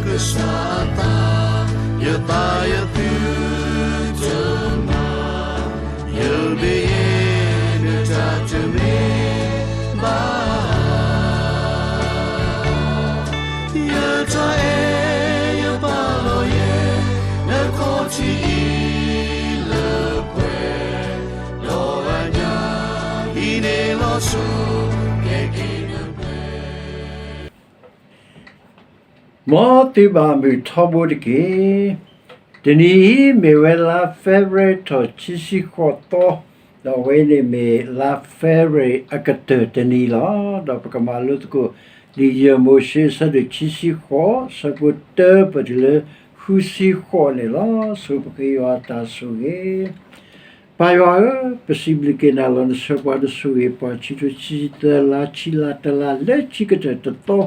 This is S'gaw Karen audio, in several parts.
ကစၢ်အသး, ယသးယသုတမၤ, ယမ့ၢ်ယဲ နတၢ်တမ့ၢ်ဘၣ်. ယတၢ်အဲၣ်ယပာ်လီၤယဲ နခီၣ်ထံးအံၤလၢပှဲၤ, ဒီးအညၣ်အံၤန့ၣ်လီၤဆီ ကဲက့ၤနပှဲၤ. မ်သုဘၣ်မုာ်ထီဘိတက့ၢ်. တနံၤအံၤမ့ၢ်ဝဲလါ February ထီၣ်ခံဆံဃိးသီ, ဒီးအဝဲန့ၣ်မ့ၢ်လါ February အကတၢၢ်တနံၤလီၤ. ဒီးပကမၤလိသကိး လံာ်ယဲၢ်မိၤၡ့ အဆၢဒိၣ်ခံဆံဃိး အဆၢဖိတၢပတုၤလၢဃုဆံဃိးန့ၣ်လီၤ. ဆိပဃ့ယွၤအတၢ်ဆိၣ်ဂ့ၤ. ပၢ်ယွၤဧၢ, ပစံးဘျုးက့ၤနၤလီၤ. နဆှၢပှၤ နဆိၣ်ဂ့ၤပှၤ ခံထိခံဆံသၢလါ ခံလါတလါ လၢခံကတၢၢ်တသီ,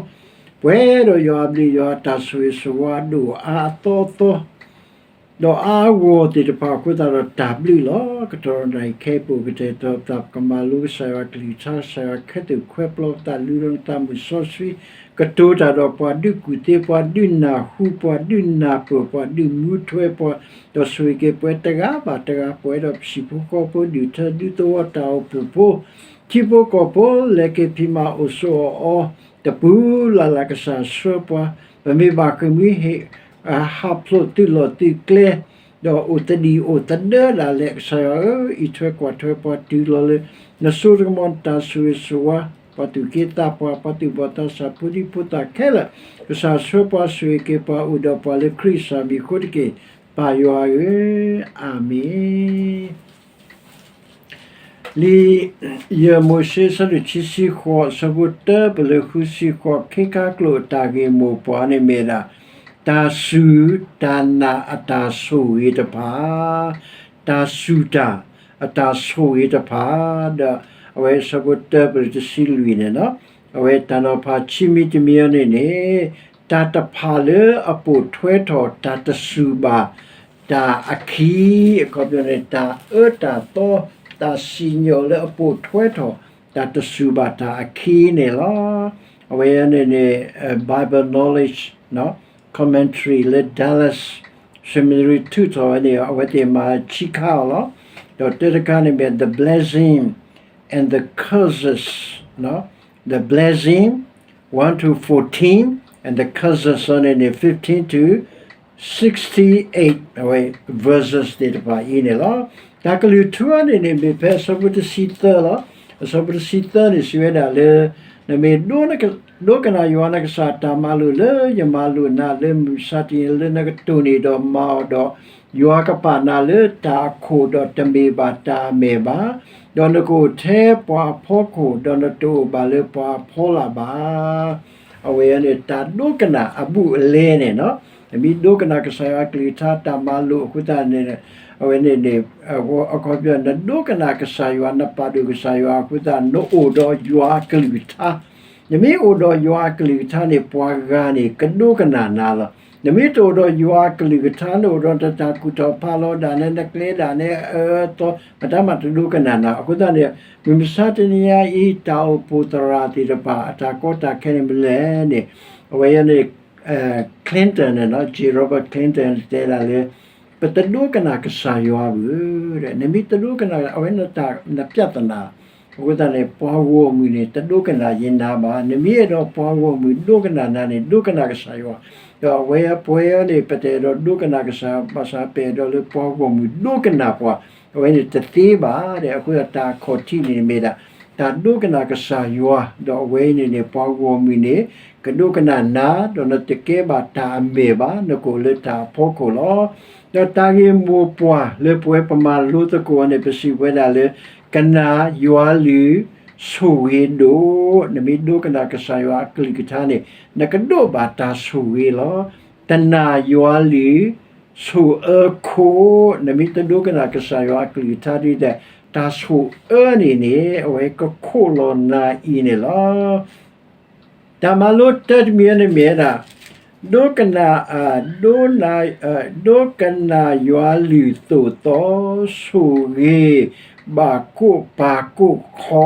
ပှဲၤဒီးယွၤအဘျုးယွၤအတၢ်ဆိၣ်ဂ့ၤဆိၣ်ဝါဒိၣ်အါအသီအသီ ဒီးအါအါဂီၢ်ဂီၢ်သ့ၣ်တဖၣ်အဃိသတးဒီး တၢ်ဘျုးလီၤ. ကတီၢ်နံၤခဲအံၤ ပအိၣ်ကတဲာ်ကတီၤပသး ပကမၤလိကစၢ်ယွၤအကလုၢ်ကထါ, ကစၢ်ယွၤခဲသူၣ်ခွဲးပျီပသး လူဒီးနသးမုၢ်စီဆှံ, ကတိၤတၢ်ဒီးပှၤဒုးကူၣ်သ့, ပှၤဒုးနၢ်ဟူ, ပှၤဒုးနၢ်ပၢၢ်, ပှၤဒုးမူထွဲပှၤ, ဒီးဆိၣ်ဂ့ၤက့ၤပှၤတဂၤဘၣ်တဂၤ, ပှဲၤဒီးပဟံၣ်ဖိဃီဖိ, ဒူၣ်ထၢဒူသဝီ, တၢ်အိၣ်ဖှိၣ်ဖိ, ထံဖိကီၢ်ဖိ, လဲၤက့ၤဖံးမၤအိၣ်ဆိးအီၣ်အီၤ တပူၤလၢ်လၢ် ကစၢ်ဆှၢပှၤ, ပမ့ၢ်ဘၣ်ဃ့ၢ်မှံဟ့ၣ် ဟးဖျိးသုးလီၢ်သုးကျဲ, ဒီးအိၣ်သဒံးအိၣ်သဒၢဒၣ်လဲာ် ကစၢ်ယွၤဧၢ, အံးထွဲကွၢ်ထွဲပှၤတုၤလီၤလၢ နစိတၢ်ကမီၤတၢ်ဆိၣ်ဂ့ၤဆိၣ်ဝါ, ပှၤသူၣ်က့သးပှၢ်, ပှၤသူၣ်ဘီၣ်သးစၢ်, ဖိဒံဖိသၣ်ခဲလၢာ်, ကစၢ်ဆှၢပှၤဆိၣ်ဂ့ၤက့ၤပှၤ အိၣ်ဒီးပှၤလၢခရံာ်ကစၢ်မံၤအဃိတက့ၢ်, ပၢ်ယွၤဧၢ, အၤမ့ၣ်. လံာ်ယဲၢ်မိၤၡ့ အဆၢဒိၣ်ခံဆံဃိး အဆၢဖိတၢပတုၤလၢဃုဆံဃိး ခ့ခါကျိာ်အတၢ်ဂ့ၢ်မိၢ်ပှၢ်န့ၣ်မ့ၢ်ဒၣ် တၢ်စူၢ်တၢ်နာ်အတၢ်ဆိၣ်ဂ့ၤတဖၣ်, တၢ်စူၢ်တၢ်အတၢ်ဆိၣ်ဂ့ၤတဖၣ်, ဒီးအဝဲအဆၢဖိတၢပတုၤလၢတဆံလွံၢ်န့ၣ်လီၤ. အဝဲတၢ်နီၤဖးခံမံၤတမံၤအံၤန့ၣ်န့ၣ် တၢ်တဖၣ်လၢအပိာ်ထွဲထီၣ်တၢ်တစူၢ်ဘၣ် တၢ်အခံ, အခီပညီန့ၣ် တၢ်အၢတၢ်သီ, တၢ်စံၣ်ညီၣ်လၢအပိာ်ထွဲထီၣ် တၢ်တစူၢ်ဘၣ်တၢ်အခံန့ၣ်လီၤ. အဝဲန့ၣ်န့ၣ် Bible Knowledge Commentary လၢ Dallas Seminary ထုးထီၣ်ဝဲန့ၣ် အဝဲသ့ၣ်မၤဆံးခါအီၤလီၤ. ဒီးတၢတခါန့ၣ်မ့ၢ် The Blessing and the Curses, The Blessing one to fourteen, and the Curses န့ၣ်န့ၣ် fifteen to sixty-eight အဝဲ verses သ့ၣ်တဖၣ်အံၤန့ၣ်လီၤ. တၢ်ကလုၢ်ထူအံၤန့ၣ်န့ၣ် မ့ၢ်ဖဲအဆၢဖိတဆံသၢလီၤ. အဆၢဖိတဆံသၢန့ၣ် စံးဝဲဒၣ်လၢ နမ့ၢ်ဒိကနၣ်ယွၤနကစၢ်တၢ်မၤလိာ် လၢယမၤလိာ်နၤလၢမုၢ်မဆါတနံၤ လၢနကတိၢ်န့ၢ်ဒီးမၤအီၤဒီး ယွၤကပာ်နၤလၢတၢ်အခိၣ်ဒီးတမ့ၢ်ဘၣ်တၢ်အမဲၢ်ဘၣ်, ဒီးနကအိၣ်ထဲပှၤအဖီခိၣ် ဒီးနတအိၣ်ဘၣ်လၢပှၤအဖီလာ်ဘၣ်. အဝဲန့ၣ် တၢ်ဒိကနၣ်အဘူးအလဲန့ၣ်လီၤ. နမ့ၢ်ဒိကနၣ်ကစၢ်ယွၤအကလုၢ်ကထါ တၢ်မၤလိာ်အဃိသတးန့ၣ် အဝဲန့ၣ်န့ၣ် အခီပညီ နဒိကနၣ်ကစၢ်ယွၤ နပာ်ဒိၣ်ကစၢ်ယွၤအဃိသတး နအိၣ်ဒီးယွၤအကလုၢ်ကထါ, နမ့ၢ်အိၣ်ဒီးယွၤအကလုၢ်ကထါန့ၣ် ပှၤဂၤန့ၣ် ကဒိကနၣ်နၤလီၤ. နမ့ၢ်တအိၣ်ဒီးယွၤအကလုၢ်ကထါ နအိၣ်ဒီးနတၢ်ကူၣ်ထီၣ်ဖးလီၤဒၣ်နဲ နကျဲဒၣ်နဲအအၢအသီ မတၤမးတဒိကနၣ်နၤ. အဃိသတးန့ၣ် မုၢ်မဆါတနံၤညါအံၤ တၢ်အိၣ်ဖှိၣ်သရၣ်သ့ၣ်တဖၣ် အတၢ်ကီတၢ်ခဲန့ၣ်မနုၤလဲၣ်န့ၣ် အဝဲန့ၣ် Clinton န့ၣ်လီၤ, J Robert Clinton တဲဒၣ်လၢ ပတဒိကနၣ်ကစၢ်ယွၤဘၣ်, နမ့ၢ်တဒိကနၣ် အဝဲနတၢ် နပြဿနာ အဃိသတးန့ၣ် ပှၤဂီၢ်မုၢ်န့ၣ် တဒိကနၣ်ယနၤဘၣ်. နမ့ၢ်အဲၣ်ဒိးပှၤဂီၢ်မုၢ်ဒိကနၣ်နၤန့ၣ် ဒိကနၣ်ကစၢ်ယွၤ, ဒီးအဝဲပှဲၤအီၤန့ၣ် ပတအဲၣ်ဒိးဒိကနၣ်ကစၢ် ဘၣ်ဆၣ်ပအဲၣ်ဒိးလၢပှၤဂီၢ်မုၢ်ဒိကနၣ်ပှၤ, အဝဲန့ၣ်တသ့ဘၣ်ဒီး အဃိသတးတၢ်ခီၣ်ထံးန့ၣ်မ့ၢ်ဒၣ် တၢ်ဒိကနၣ်ကစၢ်ယွၤ, ဒီးအဝဲအံၤန့ၣ်န့ၣ် ပှၤဂီၢ်မုၢ်န့ၣ် ကဒိကနၣ်နၤ, ဒီးနတကဲဘၣ်တၢ်အမဲၢ်ဘၣ်, နကအိၣ်လၢတၢ်အဖီခိၣ်လီၤ. ဒီးတၢ်ဂ့ၢ်မိၢ်ပှၢ်လၢပဝဲပမၤလိသကိးန့ၣ် ပစံးဝဲဒၣ်လၢ ကနၣ်ယွၤလုၢ်ဆိၣ်ဂ့ၤဒိၣ်, နမ့ၢ်ဒိကနၣ်ကစၢ်ယွၤအကလုၢ်ကထါန့ၣ် နကဒိးဘၣ်တၢ်ဆိၣ်ဂ့ၤလီၤ. တနၢ်ယွၤလုၢ် ဆိၣ်အၢခိၣ်, နမ့ၢ်တဒိကနၣ်ကစၢ်ယွၤအကလုၢ်ကထါဒ်လဲၣ်, တၢ်ဆိၣ်အၢန့ၣ်န့ၣ် အဝဲကခိၣ်လီၤနၤအံၤန့ၣ်လီၤ. တၢ်မၤလိတၢတမံၤန့ၣ်မ့ၢ်ဝဲဒၣ် ဒိကနၣ်, ဒိ, ဒိကနၣ်ယွၤလုၢ်သိၣ်သီ, ဆိၣ်ဂ့ၤ, ဘၣ်ကိၣ်ပၤကိၣ်ခီ,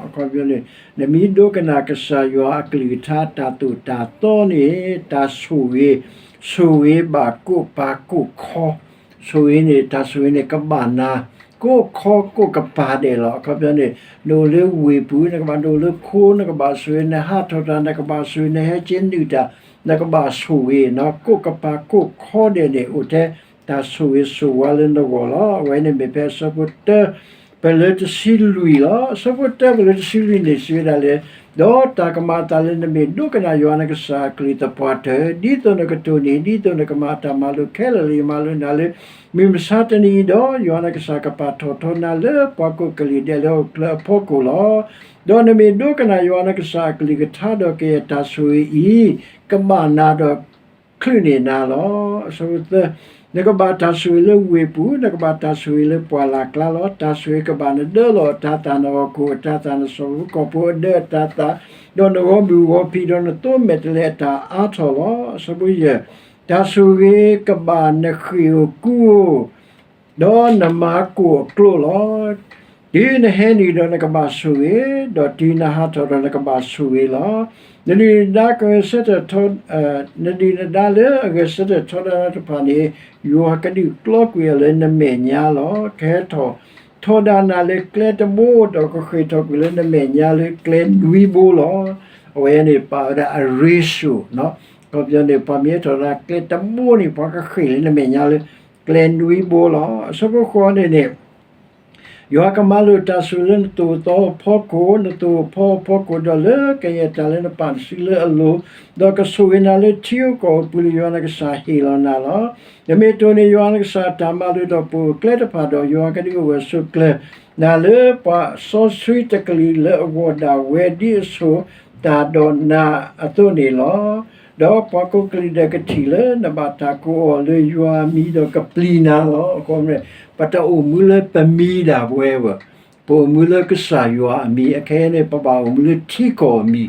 အခီပညီန့ၣ် နမ့ၢ်ဒိကနၣ်ကစၢ်ယွၤအကလုၢ်ကထါတၢ်သိၣ်တၢ်သီန့ၣ် တၢ်ဆိၣ်ဂ့ၤ, ဆိၣ်ဂ့ၤဘၣ်ကိၣ်ပၤကိၣ်ခီ, ဆိၣ်ဂ့ၤန့ၣ် တၢ်ဆိၣ်ဂ့ၤန့ၣ် ကဘၣ်နၤ ကိၣ်ခီကိၣ်ကပၤဒဲးလီၤ. အခီပညီန့ၣ် နအိၣ်လၢဝ့ၢ်ပူၤ နကဘၣ်နအိၣ်လၢခိ နကဘၣ်ဆိၣ်ဂ့ၤ နဟးထီၣ်တၢ် နကဘၣ်ဆိၣ်ဂ့ၤ နဟဲက့ၤနုာ်တၢ် နကဘၣ်ဆိၣ်ဂ့ၤ ကိၣ်ကပၤကိၣ်ခီဒဲးန့ၣ် အိၣ်ထဲတၢ်ဆိၣ်ဂ့ၤဆိၣ်ဝါလၢနဂီၢ်လီၤ. အဝဲန့ၣ်မ့ၢ်ဖဲအဆၢဖိတၢ ပလၢတဆံလွံၢ်လီၤ. အဆၢဖိတၢ ပလၢတဆံလွံၢ်န့ၣ် စံးဝဲဒၣ်လၢ ဒီးတၢ်ကမၤအသးလၢနမ့ၢ်ဒိကနၣ်ယွၤနကစၢ်အကလုၢ်သပှၢ်တၢၢ် ဒ်သိးနကတိၢ်န့ၢ် ဒ်သိးနကမၤအတၢ်မၤလိာ်ခဲလၢာ်လၢယမၤလိာ်နၤလၢ မုၢ်မဆါတနံၤအံၤဒီး ယွၤနကစၢ်ကပာ်ထီၣ်ထီနၤလၢပှၤကိးကလုာ်ဒဲးလၢဟီၣ်ခိၣ်ချၢအဖီခိၣ်လီၤ. ဒီးနမ့ၢ်ဒိကနၣ်ယွၤနကစၢ်အကလုၢ်ကထါဒီးကယဲၢ်တၢ်ဆိၣ်ဂ့ၤအံၤ ကဘၣ်နၤဒီးချုးန့ၢ်နၤလီၤ. အဆၢဖိသၢ နကဘၣ်တၢ်ဆိၣ်ဂ့ၤလၢဝ့ၢ်ပူၤ, နကဘၣ်တၢ်ဆိၣ်ဂ့ၤလၢပှၢ်လၢ်ကျါလီၤ. တၢ်ဆိၣ်ဂ့ၤကဘၣ်နဒၢလီၤအတၤသၣ်, နဟီၣ်ခိၣ်အတၤသၣ်, နစီၤပၤကီၢ်ဖိအဒၢအတၤသၣ်, ဒီးနဂီၢ်မုၢ်ဂီၢ်ဖံး, ဒီးနသိမဲာ်တဲးလဲးအတၢ်အါထီၣ်လီၤ. အဆၢဖိယဲၢ် တၢ်ဆိၣ်ဂ့ၤကဘၣ်နဃ့ၢ်ဧိၤကူဧိၤ ဒီးနမၤကိၣ်အကျိာ်လီၤ. တုၤနဟဲနုာ်ဒီးနကဘၣ်ဆိၣ်ဂ့ၤ, ဒီးတုၤနဟးထီၣ်ဒီးနကဘၣ်ဆိၣ်ဂ့ၤလီၤ. နဒုၣ်နဒါကဂဲၤဆၢထၢၣ်ထီ, နဒုၣ်နဒါလၢအဂဲၤဆၢထၢၣ်ထီဒါနၤတဖၣ်န့ၣ် ယွၤကဒုးကျီကွံာ်အီၤလၢနမဲာ်ညါလီၤ. ကဟဲထီၣ်ထီဒါနၤလၢကျဲတဘိ ဒီးကဃ့ၢ်ထီၣ်ကွံာ်လၢနမဲာ်ညါလၢကျဲနွံဘိလီၤ. အဝဲန့ၣ်ပာ်ဝဲဒၣ်အ ratio အခီပညီန့ၣ် ပှၤမ့ၢ်ဟဲထီၣ်တၢ်ကျဲတဘိန့ၣ် ပှၤကဃ့ၢ်လၢနမဲာ်ညါလၢကျဲနွံဘိလီၤ. အဆၢဖိဃိးန့ၣ်န့ၣ် ယွၤကမၤလိာ်တၢ်ဆိၣ်ဂ့ၤလၢနသိၣ်သီအဖီခိၣ်, နသိၣ်ဖီအဖီခိၣ်, ဒီးလၢကယဲၢ်တၢ်လၢနပာ်နစုလၢအလိၤ, ဒီးကဆိၣ်ဂ့ၤနၤလၢထံဂုၤကီၢ်ဂၤအပူၤလၢယွၤနကစၢ်ဟ့ၣ်လီၤနၤလီၤ. နမ့ၢ်တိၢ်န့ၢ်ယွၤနကစၢ်တၢ်မၤလိာ်ဒီးပိာ်ကျဲတဖၣ်ဒီး ယွၤကဒုးအိၣ်ဂၢၢ်ဆိးကျၢၤနၤလၢပှၤစီဆှံတကလုာ်လၢအဂီၢ်ဒၣ်ဝဲဒ်အဆိၣ်တၢ်ဒီးနၤအသိးန့ၣ်လီၤ. ဒီးပှၤကိးကလုာ်ဒဲးကထံၣ်လၢနဘၣ်တၢ်ကိးအီၤလၢယွၤအမံၤဒီးကပျံၤနၤလီၤ. အခီပညီ ပတအိၣ်မူလၢပမံၤဒၣ်ဝဲဘၣ်, ပအိၣ်မူလၢကစၢ်ယွၤအမံၤ, အခဲအံၤန့ၣ် ပဘၣ်အိၣ်မူလၢထံကီၢ်အမံ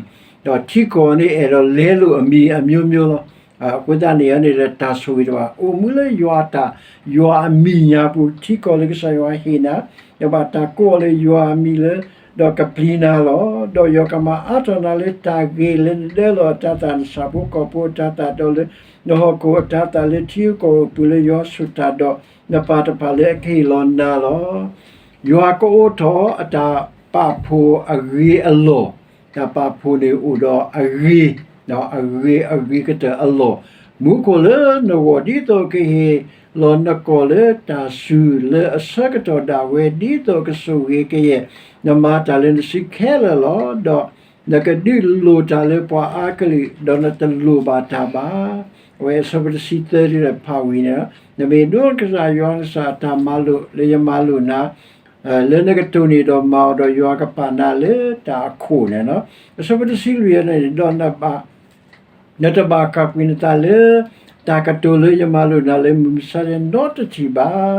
ၤ, ဒီးထံကီၢ်န့ၣ်အဲၣ်ဒိးလဲလိာ်အမံၤအမျိုးမျိုးလီၤ. အဃိသတးန့ၣ်န့ၣ်ဒီး တၢ်ဆိၣ်ဂ့ၤတဖၣ် အိၣ်မူလၢယွၤအတၢ်, ယွၤအမံၤညါပူၤ, ထံကီၢ်လၢကစၢ်ယွၤဟ့ၣ်နၤ, နဘၣ်တၢ်ကိးအီၤလၢယွၤအမံၤလၢ ဒီးကပျံၤနၤလီၤ. ဒီးယွၤကမၤအါထီၣ်နၤလၢတၢ်ဂ့ၤလၢနဒၢလီၤအတၤသၣ်, နဆၣ်ဖိကီၢ်ဖိအတၤသၣ်, ဒီးလၢနဟီၣ်ခိၣ်အတၤသၣ်လၢထံဂုၤကီၢ်ဂၤအပူၤလၢယွၤဆိၣ်တၢ်ဒီးနပၢ်တဖၣ်လၢအကဟ့ၣ်လီၤနၤလီၤ. ယွၤကအိးထီၣ်အတၢ်ပာ်ဖှိၣ်အဂ့ၤအလီၢ်, တၢ်ပာ်ဖှိၣ်န့ၣ်အိၣ်ဒီးအဂ့ၤ, အဂ့ၤ, အဂ့ၤကတၢၢ်အလီၢ်, မူခိၣ်လၢနဂီၢ် ဒ်သိးကဟ့ၣ်လီၤနကီၢ်လၢတၢ်စုၣ်လၢအဆၢကတီၢ်ဒၣ်ဝဲ, ဒ်သိးကဆိၣ်ဂ့ၤကယဲၢ်နမၤတၢ်လၢနစုခဲလၢာ်လီၤ. ဒီးနကဒုးလိၣ်တၢ်လၢပှၤအါကလုာ်, ဒီးနတလိၣ်ဘၣ်တၢ်ဘၣ်. အဝဲအဆၢဖိတဆံသၢဒ်ဒီးဖးဝံၤန့ၣ်, နမ့ၢ်ဒိကနၣ်ယွၤနကစၢ်အတၢ်မၤလိာ်လၢယမၤလိာ်နၤ, လၢနကတိၢ်န့ၢ်ဒီးမၤအီၤဒီး ယွၤကပာ်နၤလၢတၢ်အခိၣ်န့ၣ်လီၤ. အဆၢဖိတဆံလွံၢ်န့ၣ်, ဒီး နတဘၣ်ဃၣ်ကွံာ်နသးလၢ တၢ်ကတိၤလၢယမၤလိာ်နၤလၢမုၢ်မဆါတနံၤနီတထံၣ်ဘၣ်.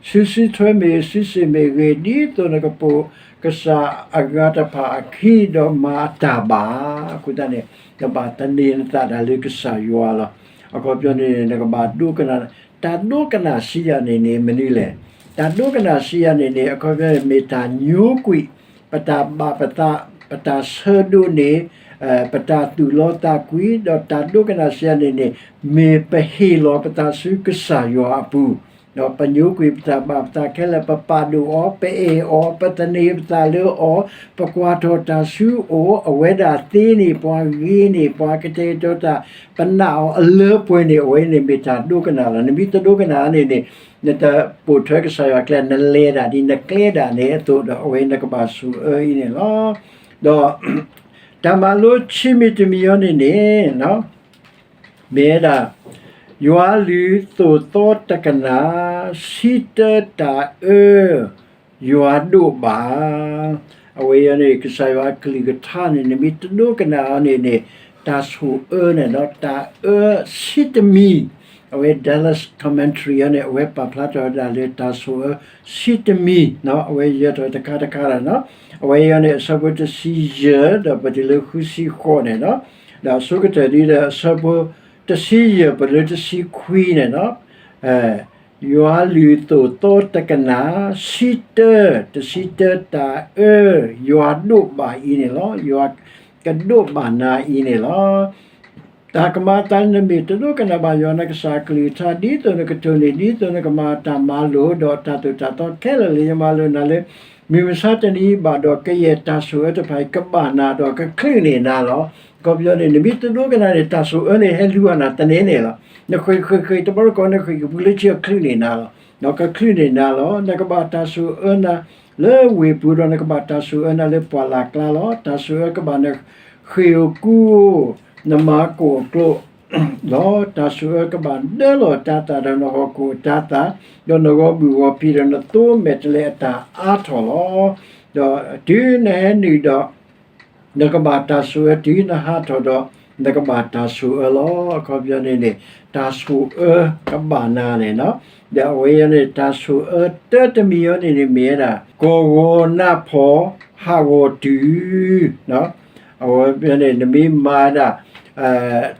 စုစုထွဲမ့ၢ်ဂ့ၤ, စုစ့ၣ်မ့ၢ်ဂ့ၤ, ဒ်သိးနကပိာ်ကစၢ်အဂၤတဖၣ်အခံဒီးမၤအတၢ်ဘၣ်. အဃိသတးန့ၣ် နဘၣ်သန့ၤနသးဒၣ်လၢကစၢ်ယွၤလီၤ. အခီပညီန့ၣ် နကဘၣ်ဒိကနၣ်, တၢ်ဒိကနၣ်စံးယၤန့ၣ်န့ၣ် မနုၤလဲၣ်. တၢ်ဒိကနၣ်စံးယၤန့ၣ်န့ၣ် အခီပညီန့ၣ် မ့ၢ်တၢ်ညိကွံာ် ပတၢ်ဘၣ်ပသး, ပတၢ်ဆၢဒိးန့ၢ်, ပတၢ်သူၣ်လီသးကွံ, ဒီးတၢ်ဒိကနၣ်စံးယၤန့ၣ်န့ၣ် မ့ၢ်ပဟ့ၣ်လီၤပသးဆူကစၢ်ယွၤအပူၤ, ဒီးပညိကွံာ်ပတၢ်ဘၣ်ပသးခဲလၢာ်, ပပာ်ဒိၣ်အီၤ, ပအဲၣ်အီၤ, ပသန့ၤပသးလၢအီၤ, ပကွၢ်ထီၣ်တၢ်ဆူအအိၣ်, အဝဲဒၣ်သ့န့ၣ် ပှၤဂ့ၤန့ၣ်, ပှၤကတဲာ်ကတီၤတၢ်, ပနာ်အီၤအလၢပှဲၤန့ၣ်, အဝဲန့ၣ်မ့ၢ်တၢ်ဒိကနၣ်လီၤ. နမ့ၢ်တဒိကနၣ်န့ၣ်န့ၣ် နတပိာ်ထွဲကစၢ်ယွၤအကျဲ, နလဲၤဒၣ်ဒ်နကျဲဒၣ်န့ၣ်အသိးဒီး အဝဲနကဘၣ်ဆိၣ်အၢအံၤန့ၣ်လီၤ. ဒီး တၢ်မၤလိခံမံၤတမံၤအံၤန့ၣ်န့ၣ် မ့ၢ်ဝဲဒၣ် ယွၤလုၢ်သိၣ်သီတကနၣ်, ဆံတၢတၢ်အၢ ယွၤဒိးဘၣ်. အဝဲအံၤန့ၣ် ကစၢ်ယွၤအကလုၢ်ကထါန့ၣ် နမ့ၢ်တဒိကနၣ်အီၤန့ၣ်န့ၣ် တၢ်ဆိၣ်အၢန့ၣ်ဒီး တၢ်အၢဆံတမံၤ, အဝဲ Dallas Commentary အံၤန့ၣ် အဝဲပာ်ဖျါထီၣ်ဝဲဒၣ်လၢတၢ်ဆိၣ်အၢဆံတမံၤ, အဝဲယဲၢ်ထီၣ်တခါတခါလီၤ. အဝဲအံၤန့ၣ် အဆၢဖိတဆံယဲၢ် ဒီးပတုၤလၢဃုဆံဃိးန့ၣ်, ဒီးအဆိကတၢၢ်ဒ်ဒီး အဆၢဖိတဆံယဲၢ် ပတုၤလၢတဆံခွံန့ၣ်, ယွၤလုၢ်သိၣ်သီတကနၣ်, ဆံတၢ, တဆံတၢတၢ်အၢ, ယွၤဒိးဘၣ်အံၤန့ၣ်လီၤ. ယွၤကဒိးဘၣ်နၤအံၤန့ၣ်လီၤ. တၢ်ကမၤအသးလၢနမ့ၢ်တဒိကနၣ်ဘၣ်ယွၤနကစၢ်အကလုၢ်ကထါ ဒ်သိးနကတိၢ်န့ၢ် ဒ်သိးနကမၤတၢ်မၤလိာ် ဒီးတၢ်သိၣ်တၢ်သီခဲလၢာ်လၢယမၤလိာ်နၤလၢ မုၢ်မဆါတနံၤအံၤဘၣ်ဒီး ကယဲၢ်တၢ်ဆိၣ်အၢတဖၣ်အံၤ ကဘၣ်နၤဒီးကချုးန့ၢ်နၤလီၤ. အခီပညီန့ၣ် နမ့ၢ်တဒိကနၣ်န့ၣ် တၢ်ဆိၣ်အၢန့ၣ် ဟဲလူၤနၤတန့ၢ်န့ၣ်လီၤ. နဃ့ၢ်ဃ့ၢ်ဃ့ၢ်တဘျီတခီၣ် နဃ့ၢ်ကပူၤလၢခံအီၤ ချုးန့ၢ်နၤလီၤ. ဒီးကချုးန့ၢ်နၤလီၤ. နကဘၣ်တၢ်ဆိၣ်အၢနၤလၢဝ့ၢ်ပူၤ ဒီးနကဘၣ်တၢ်ဆိၣ်အၢနၤလၢပှၢ်လၢ်ကျါလီၤ. တၢ်ဆိၣ်အၢကဘၣ်နဃ့ၢ်အိၣ်ကူအိၣ်, နမၤကိၣ်အကျိာ် လီၤ. တၢ်ဆိၣ်အၢကဘၣ်ဒၢလီၤတၤသၣ်ဒီးနဟီၣ်ခိၣ်အတၤသၣ်, ဒီးနဂီၤဘုၣ်ဂီၤဖံးဒီးနသိမဲာ်တဲးလဲးအတၢ်အါထီၣ်လီၤ. ဒီးတုၤနဟဲနုာ်ဒီး နကဘၣ်တၢ်ဆိၣ်အၢ, တုၤနဟးထီၣ်ဒီး နကဘၣ်တၢ်ဆိၣ်အၢလီၤ. အခီပညီန့ၣ်န့ၣ် တၢ်ဆိၣ်အၢကဘၣ်နၤန့ၣ်လီၤ. ဒီးအဝဲအံၤန့ၣ် တၢ်ဆိၣ်အၢတၢတမံၤအံၤန့ၣ်န့ၣ် မ့ၢ်ဝဲဒၣ် ကီၢ်ဂီၤနးဖှီၣ်ဟးဂီၤတုၤ အဝဲန့ၣ် နမ့ၢ်မၤဒၣ်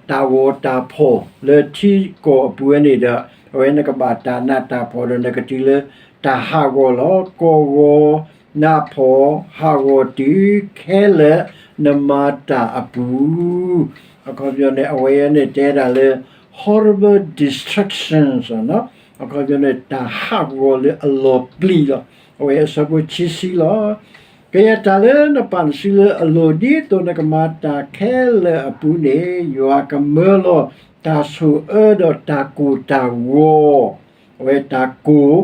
တၢ်ဂီၤတၢ်ဖှီၣ်လၢထံကီၢ်အပူၤဝဲန့ၣ်ဒီး အဝဲနကဘၣ်တၢ်နးတၢ်ဖှီၣ်ဒီး နကတုၤလၢတၢ်ဟးဂီၤလီၤ. ကီၢ်ဂီၤနးဖှီၣ်ဟးဂီၤတုၤခဲလၢာ် နမၤတၢ်အပူၤ အခီပညီန့ၣ် အဝဲန့ၣ်တဲဒၣ်လၢ horrible destructions အခီပညီန့ၣ် တၢ်ဟးဂီၤလၢအလီၤပျံၤလီၤ. အဝဲအဆၢဖိခံဆံလီၤ. ကယဲၢ်တၢ်လၢနပာ်နစုလၢအလိၤ ဒ်သိးနကမၤတၢ်ခဲလၢာ်အပူၤန့ၣ် ယွၤကမၢလီၤတၢ်ဆိၣ်အၢဒီးတၢ်ကိၢ်တၢ်ဂီၤ, အဝဲတၢ်ကိၢ်,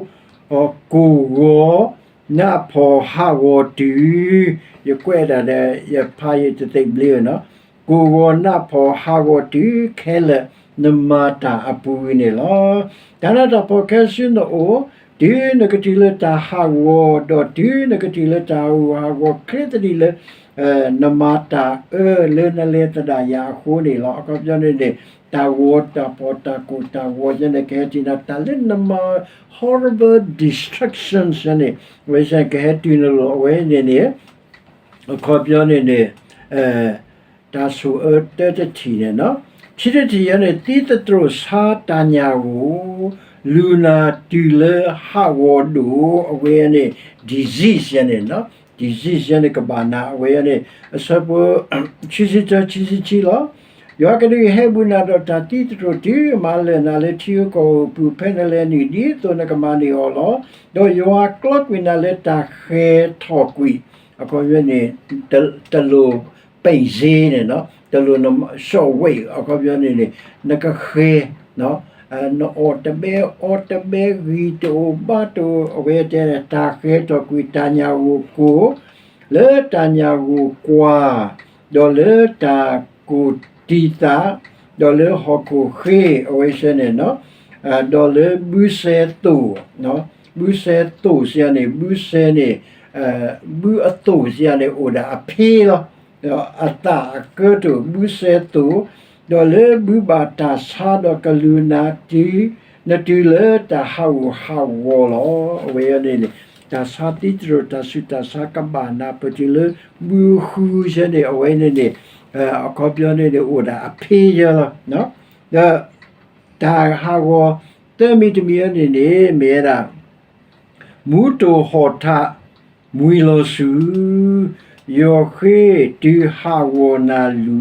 ကိၢ်ဂီၤနးဖှီၣ်ဟးဂီၤတုၤ, ယကွဲးဒၣ်ဒီး ယဖးယတသ့ဘျ့နီၤ, ကိၢ်ဂီၤနးဖှီၣ်ဟးဂီၤတုၤခဲလၢာ် နမၤတၢ်အပူၤဝံၤန့ၣ်လီၤ. တၢ်နးတၢ်ဖှီၣ်ခဲစုနအိၣ်, တုၤနကတုၤလၢတၢ်ဟးဂီၤ, ဒီးတုၤနကတုၤလၢတၢ်ဟးဂီၤချ့သဒံးလၢ နမၤတၢ်အၢလၢနလဲၤသဒၣ်ယၤအဃိန့ၣ်လီၤ. အခီပညီန့ၣ်န့ၣ် တၢ်ဂီၤတၢ်ဖှီၣ်တၢ်ကိၢ်တၢ်ဂီၤယဲန့ၣ် ကဟဲတုၤနၤ တၢ်လၢနမၤ horrible destructions ယဲန့ၣ် အဝဲစ့ၢ်ကဟဲတုၤနလိၤ အဝဲန့ၣ်န့ၣ် အခီပညီန့ၣ်န့ၣ် တၢ်ဆိၣ်အၢတၢတထံၣ်န့ၣ်နီၤ, ခံတထံၣ်ယဲန့ၣ် သံသတြိာ်ဆါတၢ်ညၣ်ဂိၢ်, လူၤနၤတုၤလၢဟးဂီၤဒိၣ် အဝဲန့ၣ် disease ယဲန့ၣ်နီၤ, disease ယဲန့ၣ် ကဘၣ်နၤ အဝဲန့ၣ် အဆၢဖိ ခံဆံတၢ ခံဆံခံလီၤ. ယွၤကဒုးဟဲဘူးနၤဒီးတၢ်သံသတြိာ်တုၤ မၤလၢာ်နၤလၢထံဧိၤကီၢ်ဧိၤအပူၤ ဖဲနလဲၤနုာ် ဒ်သိးနကမၤန့ၢ်အီၤလီၤ. ဒီးယွၤကျီကွံာ်နၤလၢတၢ်ဃဲၤထီၣ်ကွံာ်, အခီပညီန့ၣ် တလိၣ်ပ့ၢ်စ့န့ၣ်နီၤ, တလိၣ်န short weight အခီပညီန့ၣ်န့ၣ် နကဃဲၤ နအီၣ်တဘဲအီတဘဲ ဂံၢ်တအိၣ်ဘါတအိၣ် အဝဲတဲ တၢ်ဃဲၤထီၣ်ကွံာ် တၢ်ညၣ်ဂိၢ်ကိၢ်, လၢတၢ်ညၣ်ဂိၢ်ကွၢ်, ဒီးလၢတၢ်ကိၢ်တံာ်သး, ဒီးလၢဟီၣ်ခိၣ်ဃ့ အဝဲစ့ၢ်န့ၣ်နီၤ, ဒီးလၢဘုစဲသိၣ်, ဘုစဲသိၣ်စ့ၢ်န့ၣ် ဘုစဲန့ၣ် ဘုအသိၣ်စ့ၢ်န့ၣ် အိၣ်ဒၣ်အဖ့လီၤ. ဒီးအသၣ်အကၢတအိၣ် ဘုစဲသိၣ်, ဒီးလၢဘုဘၣ်တၢ်ဆါဒီးကလူၤနၤတုၤ နတုၤလၢတၢ်ဟးဂူာ်ဟးဂီၤလီၤ. အဝဲန့ၣ်န့ၣ် တၢ်ဆါသံသတြိာ် တၢ်ဆူးတၢ်ဆါကဘၣ်နၤ ပတုၤလၢဘုဃုစ့ၢ်န့ၣ် အဝဲန့ၣ်န့ၣ် အခီပညီန့ၣ်န့ၣ် အိၣ်ဒၣ်အဖ့ယဲလီၤ. ဒီးတၢ်ဟးဂီၤသၢမံၤတမံၤအံၤန့ၣ်န့ၣ် မ့ၢ်ဝဲဒၣ် မူတိၢ်ဟီၣ်ထး မှံၤလီၤဆူၣ်, ယီၤဃ့တုၤဟးဂီၤနၤလူ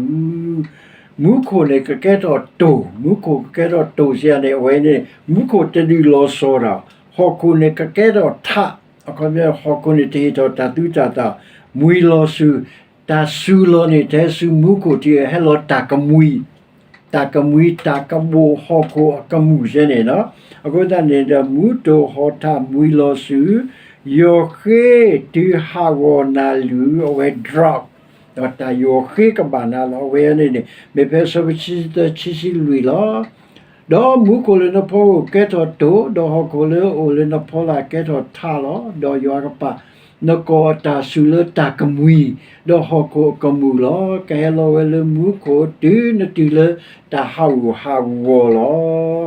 ၤ, မူခိၣ်န့ၣ်ကကဲထီၣ်တိၢ်, မူခိၣ်ကကဲထီၣ်တိၢ်စ့ၢ်န့ၣ် အဝဲန့ၣ် မူခိၣ်တဒုးလီၤစီၤတၢ်, ဟီၣ်ခိၣ်န့ၣ်ကကဲထီၣ်ထး, အခီပညီ ဟီၣ်ခိၣ်န့ၣ်တဟ့ၣ်ထီၣ်တၢ်သူတၢ်သၣ်, မှံၤလီၤဆူၣ်, တၢ်စူၤလီၤန့ၣ် တဟဲဆူမူခိၣ်ထံ ဟဲလီၤတၢ်ကမှံၤ တၢ်ကမှံၤ တၢ်ကဘိၣ်ဟီၣ်ခိၣ်အကမူၣ်စ့ၢ်န့ၣ်လီၤ. အဃိသတးန့ၣ်ဒီး မူတိၢ်ဟီၣ်ထးမှံၤလီၤဆူၣ်, ယီၤဃ့တုၤဟးဂီၤနၤလူၤ အဝဲ drought, ဒီးတၢ်ယီၤဃ့ကဘၣ်နၤလီၤ. အဝဲန့ၣ်န့ၣ် မ့ၢ်ဖဲအဆၢဖိခံဆံသၢ ခံဆံလွံၢ်လီၤ. ဒီးမူခိၣ်လၢနဖီခိၣ်ကဲထီၣ်တိၢ်, ဒီးဟီၣ်ခိၣ်လၢအအိၣ်လၢနဖီလာ်ကဲထီၣ်ထးလီၤ. ဒီးယွၤကပာ်နကီၢ်အတၢ်စူၤလၢတၢ်ကမှံၤ, ဒီးဟီၣ်ခိၣ်အကမူၣ်လီၤ. ကဟဲလီၤဝဲလၢမူခိၣ်တုၤနတုၤလၢတၢ်ဟးဂူာ်ဟးဂီၤလီ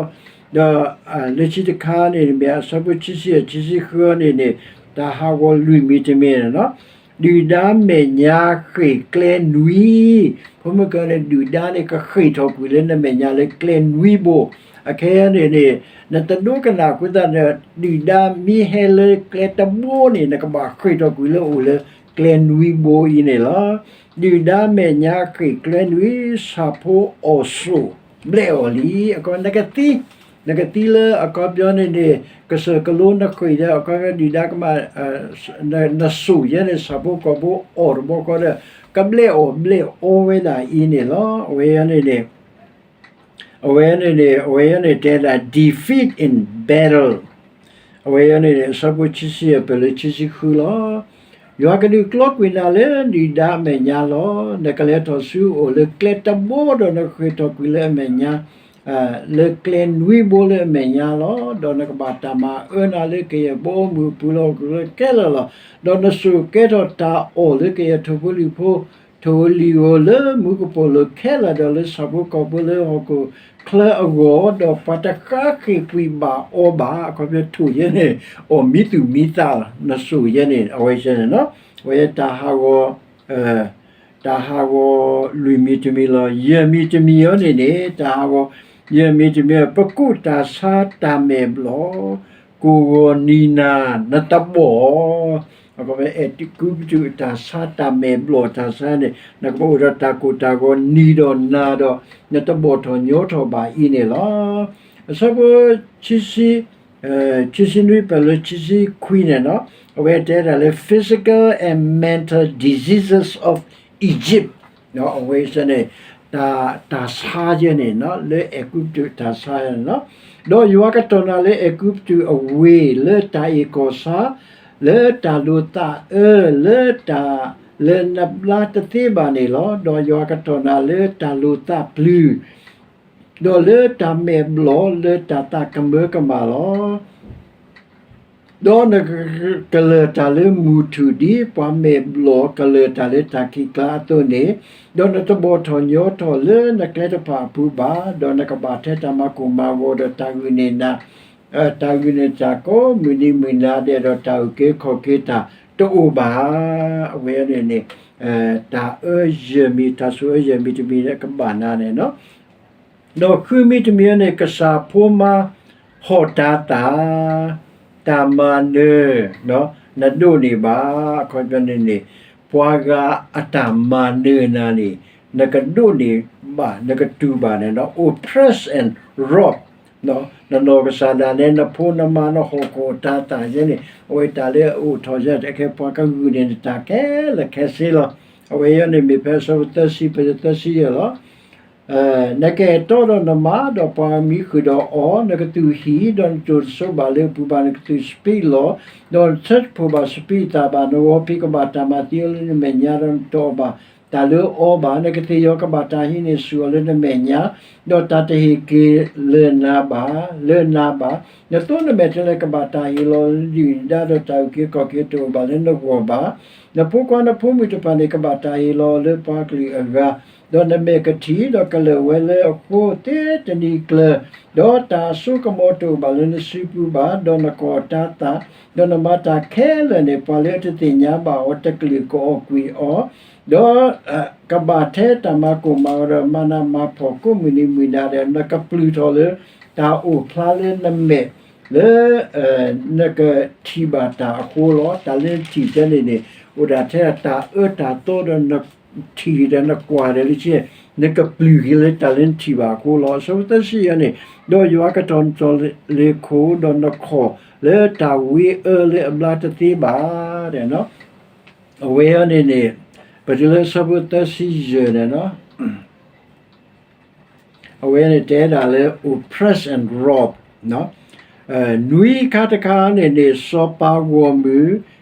ၤ. ဒီးလၢခံတခါန့ၣ် မ့ၢ်အဆၢဖိခံဆံယဲၢ် ခံဆံဃုန့ၣ်န့ၣ် တၢ်ဟးဂီၤလွံၢ်မံၤတမံၤန့ၣ်လီၤ. ဒုၣ်ဒါမဲာ်ညါဃ့ၢ်ကျဲနွံ, မုၢ်ကန့ၣ် ဒုၣ်ဒါန့ၣ် ကဃ့ၢ်ထီၣ်ကွံာ်လၢနမဲာ်ညါလၢကျဲနွံဘိ, အခဲအံၤန့ၣ်န့ၣ် နတဒိကနၣ်အဃိသတးဒီး ဒုၣ်ဒါမ့ၢ်ဟဲလၢကျဲတဘိန့ၣ် နကဘၣ်ဃ့ၢ်ထီၣ်ကွံာ်လၢအိၣ်လၢကျဲနွံဘိအံၤန့ၣ်လီၤ. ဒုၣ်ဒါမဲာ်ညါဃ့ၢ်ကျဲနွံ, ဆၣ်ဖိအီၣ်စိၣ်ဘျဲၣ်အီၤလံ. အဃိနကသံ, နကသံလၢအခီပညီန့ၣ်န့ၣ် ကစၢၢ်ကလိနဃ့ၢ်ဒီး အခီပညီဒုၣ်ဒါကမၣ် နစိၣ်ယဲန့ၣ် ဆၣ်ဖိကီၢ်ဖိအီၣ်တဘျီဃီဒီး ကဘျဲၣ်အီၣ်ဘျဲၣ်အီဝဲဒၣ်အံၤန့ၣ်လီၤ. အဝဲန့ၣ်န့ၣ် အဝဲန့ၣ်န့ၣ် အဝဲန့ၣ်တဲဒၣ် defeat in battle. အဝဲန့ၣ်န့ၣ် အဆၢဖိခံဆံယဲၢ်ဖဲလၢခံဆံဃုလီၤ. ယွၤကဒုးကျီကွံာ်နၤလၢဒုၣ်ဒါအမဲာ်ညါလီၤ. နကလဲၤထီၣ်ဆူအအိၣ်လၢကျဲတဘိဒီး နဃ့ၢ်ထီၣ်ကွံာ်လၢအမဲာ်ညါ လၢကျဲနွံဘိလၢအမဲာ်ညါလီၤ. ဒီးနကဘၣ်တၢ်မၤအၢနၤလၢကယဲၢ်ဘီမုၢ်အပူၤလီၤ လၢခဲလၢာ်လီၤ. ဒီးနစိၣ်ကဲထီၣ်တၢ်အီၣ်လၢကယဲၢ်ထိၣ်ဖိလံၣ်ဖိ ထိၣ်ဧိၤလံၣ်ဧိၤလၢမူကပိာ်လိၤခဲလၢာ် ဒီးလၢဆၣ်ဖိကီၢ်ဖိလၢဟီၣ်ခိၣ်ချၢအဂီၢ်, ဒီးပှၤတဃါဃ့ၢ်ကွံာ်ဘၣ်အီၤဘၣ်. အခီပညီထိၣ်ယဲန့ၣ် အီၣ်မံသူၣ်မံသးလီၤ. နစိၣ်ယဲန့ၣ် အဝဲန့ၣ် အဝဲတၢ်ဟးဂီၤ တၢ်ဟးဂီၤလွံၢ်မံၤတမံၤလီၤ. ယဲၢ်မံၤတမံၤအံၤန့ၣ်န့ၣ် တၢ်ဟးဂီၤ ယဲၢ်မံၤတမံၤ ပကူးတၢ်ဆါတၢ်မဲာ်ဘျီၣ်, ကိၢ်ဂီၤနံၤနၤ နတဘီၣ် အဲၤကူပတူးအတၢ်ဆါတၢ်မဲာ်ဘျီၣ်တၢ်ဆါန့ၣ် နကဘၣ်အိၣ်ဒီးတၢ်ကိၢ်တၢ်ဂီၤနံၤဒီးနၤဒီး နတဘီၣ်ထီၣ်ညီထီၣ်ဘၣ်အံၤန့ၣ်လီၤ. အဆၢဖိ ခံဆံနွံဖဲလၢခံဆံခွံန့ၣ်နီၤ အဝဲတဲဒၣ်လၢ physical and mental diseases of Egypt အဝဲန့ၣ် တၢ်ဆါယဲန့ၣ် လၢအဲၤကူပတူးတၢ်ဆါန့ၣ်လီၤ. ဒီးယွၤကတီၢ်နၤလၢအဲၤကူပတူးအဝ့ၢ် လၢတၢ်အ့ၣ်ကီၢ်ဆါ လၢတၢ်လိာ်သးအၢ လၢတၢ်လၢနဘျါတသ့ဘၣ်န့ၣ်လီၤ. ဒီးယွၤကတီၢ်နၤလၢတၢ်လိာ်သးပျုၢ် ဒီးလၢတၢ်မဲာ်ဘျီၣ် လၢတၢ်သးကမၢကမၣ်လီၤ. ဒီးနကလၢၢ်တၢ်လၢမုၢ်ထူၣ် ဒ်ပှၤမဲာ်ဘျီၣ်ကလၢၢ်တၢ်လၢတၢ်ခံးကျါအသိးန့ၣ်, ဒီးနတဘီၣ်ထီၣ်ညီထီၣ်လၢနကျဲတဖၣ်အပူၤဘၣ်, ဒီးနကဘၣ်ထဲတၢ်မၤကိၢ်မၤဂီၤဒီးတၢ်ဂုာ်န့ၢ်နၤ, တၢ်ဂုာ်န့ၢ်တၢ်ကိးမုၢ်နံၤမုၢ်နၤဒဲး ဒီးတၢ်အုၣ်က့ၤခီၣ်က့ၤတၢ်တအိၣ်ဘၣ်. အဝဲန့ၣ်န့ၣ် တၢ်အၢယဲၢ်မံၤ တၢ်ဆိၣ်အၢယဲၢ်မံၤတမံၤလၢကဘၣ်နၤန့ၣ်နီၤ. ဒီးဃုမံၤတမံၤန့ၣ် ကစၢ်ဖိမါဟီၣ်တၤသၣ် တၢ်မၤနၢၤ နဒိးန့ၢ်ဘၣ်. အခီပညီန့ၣ်န့ၣ် ပှၤဂၤအတၢ်မၤနၢၤနၤန့ၣ် နကဒိးန့ၢ်ဘၣ် နကတူၢ်ဘၣ်န့ၣ်ဒီး oppress and rob နနီၢ်ကစၢ်ဒၣ်နဲ နဖိနမါ နဟီၣ်ခိၣ်အတၤသၣ်ယဲန့ၣ် အဝဲတၢ်လၢအအိၣ်ထီၣ်ယဲ တၢ်ခဲပှၤကဂုာ်န့ၢ်နတၢ်ခဲလၢာ်ခဲဆ့လီၤ. အဝဲအံၤန့ၣ်မ့ၢ်ဖဲအဆၢဖိသၢဆံ ဖဲသၢဆံယဲၢ်လီၤ. နကအဲၣ်တီဒီးနမါ ဒီးပှၤမံဃုာ်ဒီးအီၤ, နကသူၣ်ဟံၣ် ဒီးနတိၢ်တစိဘၣ်လၢအပူၤဘၣ်, နကသူၣ်စပံးလီၢ် ဒီးနဆၢတဖှိၣ်ဘၣ်စပံးအသၣ်ဘၣ်, နဂီၤဖံးကဘၣ်တၢ်မၤသံအီၤလၢနမဲာ်ညါ ဒီးနတအီၣ်ဘၣ်တၢ်လၢအီဘၣ်, နကသ့ၣ်ယီၤကဘၣ်တၢ်ဟံးန့ၢ်ဆူၣ်အီၤလၢနမဲာ်ညါ, ဒီးတၢ်တဟ့ၣ်က့ၤလၢၤနၤဘၣ်, လၢနၤဘၣ်. နသိနမဲာ်တဲးလဲးကဘၣ်တၢ်ဟ့ၣ်လီၤလၢနဒုၣ်နဒါ, ဒီးတၢ်အုၣ်က့ၤခီၣ်က့ၤတအိၣ်ဘၣ်လၢနဂီၢ်ဘၣ်. နဖိခွါနဖိမုၣ်တဖၣ်န့ၣ် ကဘၣ်တၢ်ဟ့ၣ်လီၤလၢပှၤကလုာ်အဂၤ, ဒီးနမဲာ်ကထံၣ်, ဒီးကလၢာ်ဝဲလၢအဃိသ့တနံၤကျၢၤ, ဒီးတၢ်အစိကမီၤတအိၣ်ဘၣ်လၢနစုပူၤဘၣ်, ဒီးနကီၢ်တၤသၣ်, ဒီးနမၤတၢ်ခဲလၢာ်န့ၣ် ပှၤလၢအတသ့ၣ်ညါဘၣ်အီၤတကလုာ်ကအီၣ်ကွံာ်အီၤ, ဒီး ကဘၣ်ထဲတၢ်မၤကိၢ်မၤဂီၤဒီးမၤနးမၤဖှီၣ်ကိးမုၢ်နံၤမုၢ်နၤဒီး နကပျုၢ်ထီၣ်လၢ တၢ်အိၣ်ဖျါလၢနမဲာ် လၢ နကထံၣ်ဘၣ်တၢ်အဃိလီၤ. တၢ်လၢနထံၣ်ထဲန့ၣ်န့ၣ် အိၣ်ဒၣ်ထဲတၢ်အၢတၢ်သီဒီး နထံၣ်ဒီးနကွၢ်ဒီးလၢ နကပျုၢ်က့ၤလၢတၢ်လၢနထံၣ်ဘၣ်အဃိလီၤ. အဆၢဖိသၢဆံယဲၢ်န့ၣ်, ဒီးယွၤကတီၢ်နတီၢ်လ့ၤခိၣ် ဒီးနခီၣ်လၢတၢ်ဝ့အၢလၢအဘျါတသ့ဘၣ် အဝဲအံၤန့ၣ်န့ၣ် ပတုၤလၢအဆၢဖိသၢဆံယဲၢ်န့ၣ်နီၤ, အဝဲန့ၣ်တဲဒၣ်လၢ oppress and rob နွံခါတခါန့ၣ်န့ၣ် စီၤပၤဂီၢ်မုၢ်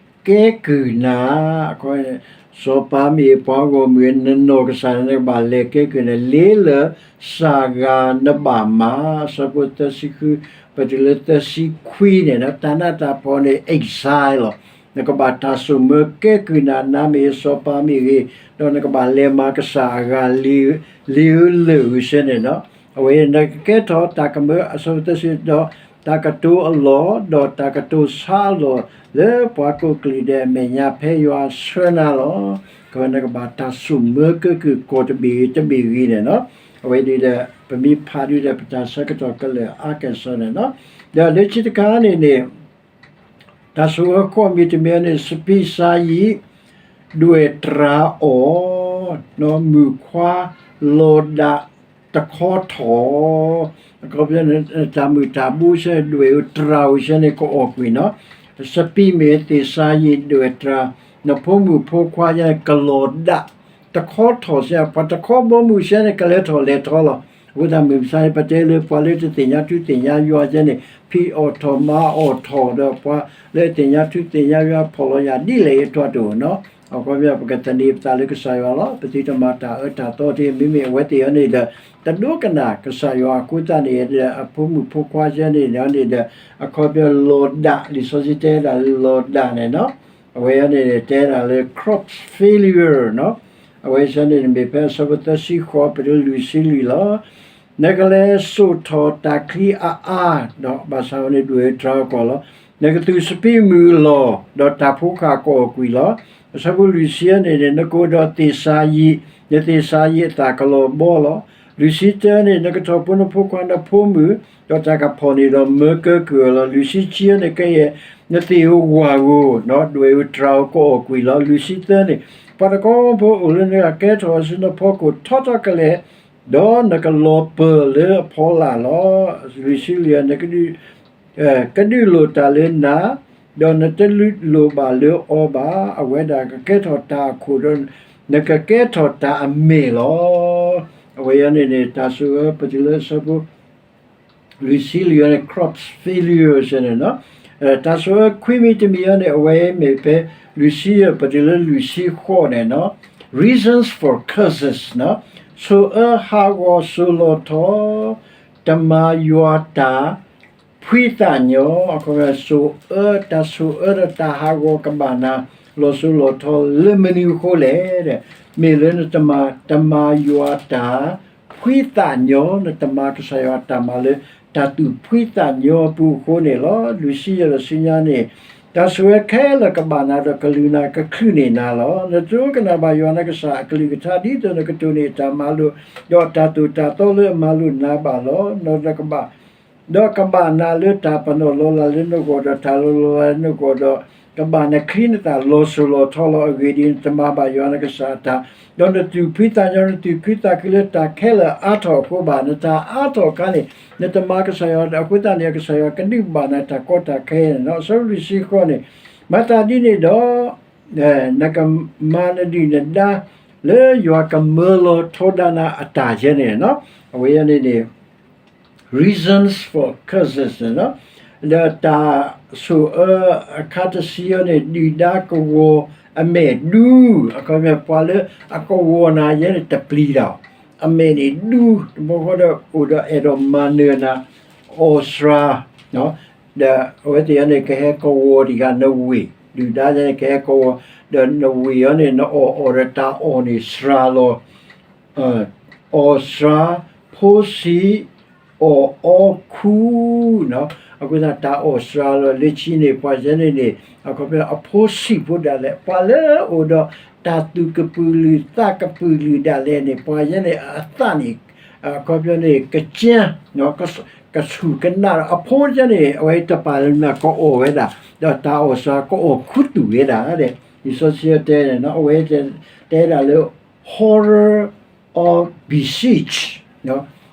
ကဲကုၢ်နၤ, စီၤပၤမ့ၢ်ပှၤဂီၢ်မုၢ် နနီၢ်ကစၢ်န့ၣ် နကဘၣ်လဲၤကဲကုၢ်နၤ လ့လၢစှၤဂၤနဘၣ်မၤ, အဆၢဖိသၢဆံဃု ပတုၤလၢသၢဆံခွံန့ၣ် တၢ်နးတၢ်ဖှီၣ်န့ၣ် exile လီၤ. နကဘၣ်တၢ်ဆိၣ်မၢကဲကုၢ်နၤ နၤမ့ၢ်ဂ့ၤ စီၤပၤမ့ၢ်ဂ့ၤ, ဒီးနကဘၣ်လဲၤမၤကစၢ်အဂၤ လံၤဧၢလၢၢ်ဧၢစ့ၢ်န့ၣ်နီၤ. အဝဲ နကကဲထီၣ်တၢ်ကမၢ အဆၢဖိသၢဆံ ဒီးတၢ်ကတိၤအလီၢ်, ဒီးတၢ်ကတိၤဆါအလီၢ် လၢပှၤကိးကလုာ်ဒဲးအမဲာ်ညါ ဖဲယွၤဆှၢနၤလီၤ. ကနကဘၣ်တၢ်ဆိၣ်မၢကၢကုၢ်ကီၢ်တဘ့ၣ်ဂ့ၤတဘ့ၣ်ဂ့ၤန့ၣ်နီၤ, အဝဲဒ်ဒီး ပမ့ၢ်ဖးဒ်ဒီး ပတၢ်ဆၢကတီၢ်ကလၢာ်အါကဲၣ်ဆိးန့ၣ်နီၤ, ဒီးလၢခံတခါန့ၣ်န့ၣ် တၢ်ဆိၣ်အၢဃီမံၤတမံၤန့ၣ် စပံးစါယံာ် ဒွဲၣ်တြၤအီၣ် မုၣ်ခွါ လီၤဒၣ်တခီထီၣ်, အခီပညီ တၢ်မုၢ်တၢ်ဘိဆဲန့ၣ် ဒွဲၣ်ဧိၤတြၤဧိၤဆဲန့ၣ် ကအီၣ်ကွံာ်နီၤ, စပံးမ့ၢ်သ့ၣ်စါယံာ်ဒွဲၣ်တြၤ, နဖိမုၣ်ဖိခွါယဲန့ၣ် ကလီၤဒၣ်တခီထီၣ်ဆဲ ပှၤတခီဘီမုၢ်ဆဲန့ၣ် ကလဲၤထီၣ်လဲၤထီလီၤ. အဃိသတးမုၢ်မဆါန့ၣ် ပတဲလၢပှၤလၢတသ့ၣ်ညါထူသ့ၣ်ညါယွၤဆဲန့ၣ် ဖံးအီၣ်ထီၣ်မၤအီၣ်ထီၣ်ဒီး ပှၤလၢအသ့ၣ်ညါထူသ့ၣ်ညါယွၤဖီၣ်လီၤယၤဒ်လဲၣ်အံၤ အထွဲတအိၣ်နီၤ. အခီပညီ ပကသန့ၤပသးလၢကစၢ်ယွၤလီၤ. ပသုတမၤတၢ်အၢတၢ်သီတဂ့ၤ, မ့မ့ၢ်အဝဲသ့ၣ်အံၤန့ၣ်ဒီး တဒိကနၣ်ကစၢ်ယွၤအဃိသတးန့ၣ်ဒီး အဖိမုၣ်ဖိခွါဆဲန့ၣ်န့ၣ်ဒီး အခီပညီလီၤဒၣ် လံာ်စီဆှံတဲဒၣ်လၢလီၤဒၣ်န့ၣ်နီၤ, အဝဲအံၤန့ၣ်တဲဒၣ်လၢ crop failure နီၤ, အဝဲဆဲန့ၣ်မ့ၢ်ဖဲအဆၢဖိသၢဆံဃိး ပတုၤလၢလွံၢ်ဆံလွံၢ်လီၤ. နကလဲၤစိာ်ထီၣ်တၢ်ချံအအါ, ဒီးဘၣ်ဆၣ်ဝဲန့ၣ် ဒွဲၣ်တြၤကီၢ်လီၤ. နကသူၣ်စပံးမုၢ်လီၤ, ဒီးတၢ်ဖိဃၢ်ကအီၣ်ကွံာ်လီၤ. အဆၢဖိလွံၢ်ဆံန့ၣ်န့ၣ် နကအိၣ်ဒီးသ့ၣ်စါယံာ်, နသ့ၣ်စါယံာ်အသၣ်ကလီၤဘီလီၤ. လွံၢ်ဆံတၢန့ၣ် နကထီၣ်ဖိနဖိခွါနဖိမုၣ်, ဒီးတၢ်ကဖီၣ်န့ၢ်ဒီးမၢကၢကုၢ်အီၤလီၤ. လွံၢ်ဆံခံန့ၣ် ကယဲၢ်နသ့ၣ်ဧိၤဝၣ်ဧိၤ, ဒွဲၣ်ဧိၤတြၤဧိၤကအီၣ်ကွံာ်လီၤ. လွံၢ်ဆံသၢန့ၣ် ပှၤတခီဖိအိၣ်လၢနဂၤကဲထီၣ်အီၤဆူနဖီခိၣ်ထီထီၣ်ကလဲာ်, ဒီးနကလီၤပၢၢ်လၢအဖီလာ်လီၤ. လွံၢ်ဆံလွံၢ်န့ၣ် ကဒုးလိၣ်တၢ်လၢနၤ, ဒီးနတလိၣ်ဘၣ်လၢအီၤဘၣ်. အဝဲဒၣ်ကကဲထီၣ်တၢ်အခိၣ်ဒီး နကကဲထီၣ်တၢ်အမဲာ်လီၤ. အဝဲအံၤန့ၣ်န့ၣ် တၢ်ဆိၣ်အၢပတုၤလၢအဆၢဖိ လွံၢ်ဆံလွံၢ်အံၤန့ၣ် crop failure န့ၣ်နီၤ. တၢ်ဆိၣ်အၢခွံမံၤတမံၤအံၤန့ၣ် အဝဲမ့ၢ်ဖဲ လွံၢ်ဆံယဲၢ် ပတုၤလၢလွံၢ်ဆံဃိးန့ၣ်နီၤ, reasons for curses နီၤ, ဆိၣ်အၢဟးဂီၤစိၤလီၤထီ, တမၤယွၤတၢ် ဖှံသးညီ, အခီပညီ ဆိၣ်အၢ တၢ်ဆိၣ်အၢဒီးတၢ်ဟးဂီၤကဘၣ်နၤ လီၤစိၤလီၤထီလၢမနုၤအဃိလဲၣ်ဒီး မ့ၢ်လၢနတမၤ တမၤယွၤတၢ် ဖှံသးညီ, နတမၤကစၢ်ယွၤအတၢ်မၤလၢ တၢ်သူၣ်ဖှံသးညီအပူၤအဃိန့ၣ်လီၤ. လွံၢ်ဆံယဲၢ်ဒီးဆူညါန့ၣ် တၢ်ဆိၣ်အၢခဲလၢာ်ကဘၣ်နၤဒီးကလုၢ်နၤကချုးန့ၢ်နၤလီၤ. နတဒိကနၣ်ဘၣ်ယွၤနကစၢ်အကလုၢ်ကထါ ဒ်သိးနကတိၢ်န့ၢ်အတၢ်မၤလိာ် ဒီးတၢ်သိၣ်တၢ်သီလၢအမၤလိာ်နၤဘၣ်လီၤ. ဒီးကဘၣ်နၤလၢတၢ်ပနီၣ်လီၤလးလၢနဂီၢ် ဒီးတၢ်လီၤလးလၢနဂီၢ်ဒီး ကဘၣ်နချံနသၣ်လီၤစိၤလီၤထီလီၤ. အဂ့ၢ်ဒ်အံၤ, နတမၤဘၣ်ယွၤနကစၢ်အတၢ်, ဒီးနသူၣ်ဖှံသးညီ နသူၣ်ခုသးခုလၢတၢ်ခဲလၢာ်အါထီၣ်အဃိဘၣ်. နတၢ်အါထီၣ်အခါန့ၣ် နတမၤကစၢ်ယွၤအဃိသတးန့ၣ် ကစၢ်ယွၤကဒုးဘၣ်နၤတၢ်ကီတၢ်ခဲန့ၣ်လီၤ. အဆၢဖိလွံၢ်ဆံဃိးန့ၣ် မၤသးဒ်န့ၣ်ဒီး နကမၤနဒုၣ်နဒါ လၢယွၤကမၢလီၤထီဒါနၤအတၢ်ယဲန့ၣ်လီၤ. အဝဲန့ၣ်န့ၣ် reasons for curses န့ၣ်လီၤ. ဒီးတၢ်ဆိၣ်အၢအခါတဆံအံၤန့ၣ် ဒုၣ်ဒါကဝီၤအမဲာ်ဒူ အခီပညီ ပှၤလၢအကဝီၤနၤယဲန့ၣ် တပျံၤတၢ်, အမဲာ်န့ၣ်ဒူ တဘျီဃီဒီးအိၣ်ဒီးအဲၣ်ဒိးမၤနၢၤနၤ အီၣ်စှၤ ဒီးအဝဲသ့ၣ်အံၤန့ၣ် ကဟဲကဝီၤတံၢ်ဃာ်နဝ့ၢ်, ဒုၣ်ဒါန့ၣ် ကဟဲကဝီၤ, ဒီးနဝ့ၢ်အံၤန့ၣ် နအီၣ်အီၣ်ဒီးတၢ်အီၣ်န့ၣ်စှၤလီၤ, အီၣ်စှၤ, ဖိဆံး, အီၣ်အီခူ, အဃိသတး တၢ်အီၣ်စှၤလီၤလၢခံန့ၣ် ပှၤယဲန့ၣ်န့ၣ် အခီပညီ အဖိဆံးဖိဒၣ်လဲာ် ပှၤလၢအအိၣ်ဒီးတၢ်သူၣ်ကပုာ်လုာ်သးကပုာ်လုာ်ဒၣ်လဲာ်န့ၣ် ပှၤယဲန့ၣ်အသးန့ၣ် အခီပညီန့ၣ် ကကၠၢ ကဆူၣ်ကနၣ်ဒီး အဖိယဲန့ၣ် အဝဲတပာ်လၢနၤ ကအီၣ်ဝဲဒၣ်, ဒီးတၢ်အီၣ်စှၤ ကအီၣ်ခူသူၣ်ဝဲဒၣ်, လံာ်စီဆှံတဲန့ၣ် အဝဲတဲဒၣ်လၢ horror of besiege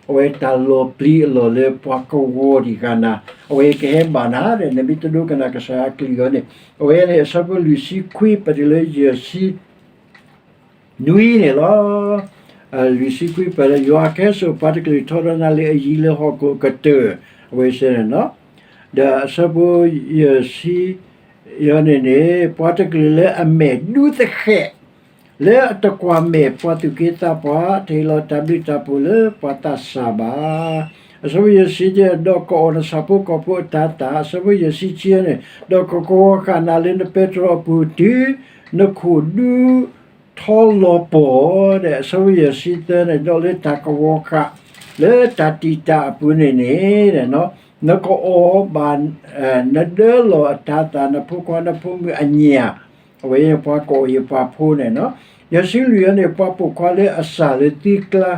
အဝဲတၢ်လီၤပျံၤအလီၢ်လၢပှၤကဝီၤတံၢ်ဃာ်နၤ, အဝဲကဟဲဘၣ်နၤဒီး နမ့ၢ်တဒိကနၣ်ကစၢ်ယွၤအကလုၢ်အံၤန့ၣ်, အဝဲန့ၣ် အဆၢဖိလွံၢ်ဆံခွံ ပတုၤလၢယဲၢ်ဆံ နွံန့ၣ်လီၤ. လွံၢ်ဆံခွံ ပှၤတကလုာ်ထီဒါနၤလၢအယံၤလၢဟီၣ်ခိၣ်အကတၢၢ်, အဝဲစ့န့ၣ်လီၤ. ဒီးအဆၢဖိယဲၢ်ဆံယဲၢ်န့ၣ်န့ၣ် ပှၤတကလုာ်လၢအမဲာ်ဒူသဃဲး လၢအတကွၢ်မဲာ်ပှၤသူၣ်က့သးပှၢ် တဟ့ၣ်လီၤတၢ်ဘျုးတၢ်ဖှိၣ်လၢပှၤသးစၢ်ဘၣ်. အဆၢဖိယဲၢ်ဆံယဲၢ် ဒီးကအီၣ်နဆၣ်ဖိကီၢ်ဖိအတၤသၣ်, အဆၢဖိယဲၢ်ဆံခံန့ၣ် ဒီးကကဝီၤဃာ်နၤလၢနပဲတြီအပူၤတုၤ နခိၣ်ဒူထီလီၤပှီၢ်, ဒီးအဆၢဖိယဲၢ်ဆံသၢန့ၣ် ဒီးလၢတၢ်ကဝီၤဃာ် လၢတၢ်တံာ်တာ်အပူၤန့ၣ်န့ၣ် နကအီၣ်ဘၣ် နဒၢလီၢ်အတၤသၣ် နဖိခွါနဖိမုၣ်အညၣ်, အဝဲပှၤကအီၣ်ယပှၤဖိန့ၣ်လီၤ. ယဲၢ်ဆံလွံၢ်အံၤန့ၣ် ပှၤပိာ်ခွါလၢအစၢ်လၢသံကျါ,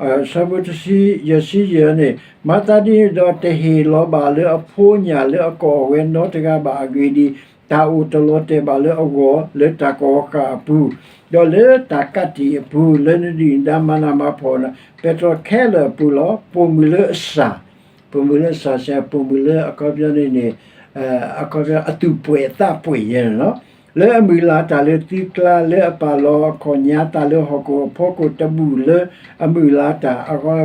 အဆၢဖိတဆံ, ယဲၢ်ဆံယဲၢ်န့ၣ်, မၤသးဒ်န့ၣ်ဒီး တဟ့ၣ်လီၤဘၣ်လၢအဖိညၣ်လၢအကအီၣ်ဝဲနီတဂၤဘၣ်အဂ့ၢ်ဒ်အံၤ, တၢ်အိၣ်တလီၤတဲာ်ဘၣ်လၢအဂီၢ်, လၢတၢ်ကဝီၤဃာ်အပူၤ, ဒီးလၢတၢ်ကးတံာ်အပူၤ, လၢနဒုၣ်နဒါမၤနးမၤဖှီၣ် ပဲတြီခဲလၢာ်အပူၤလီၤ. ပိာ်မုၣ်လၢအစၢ်, ပိာ်မုၣ်လၢအစၢ်စ့ၢ် ပိာ်မုၣ်လၢအခီပညီန့ၣ်န့ၣ်, အခီပညီအသူၣ်ပှဲၤအသးပှဲၤယဲန့ၣ်လီၤ. လၢအမုၢ်လၢ်တၢ်လၢသံကျါ, လၢအပာ်လီၤအခီၣ်ညါသးလၢဟီၣ်ခိၣ်အဖီခိၣ်တဘူၣ်လၢအမုၢ်လၢ်တၢ်,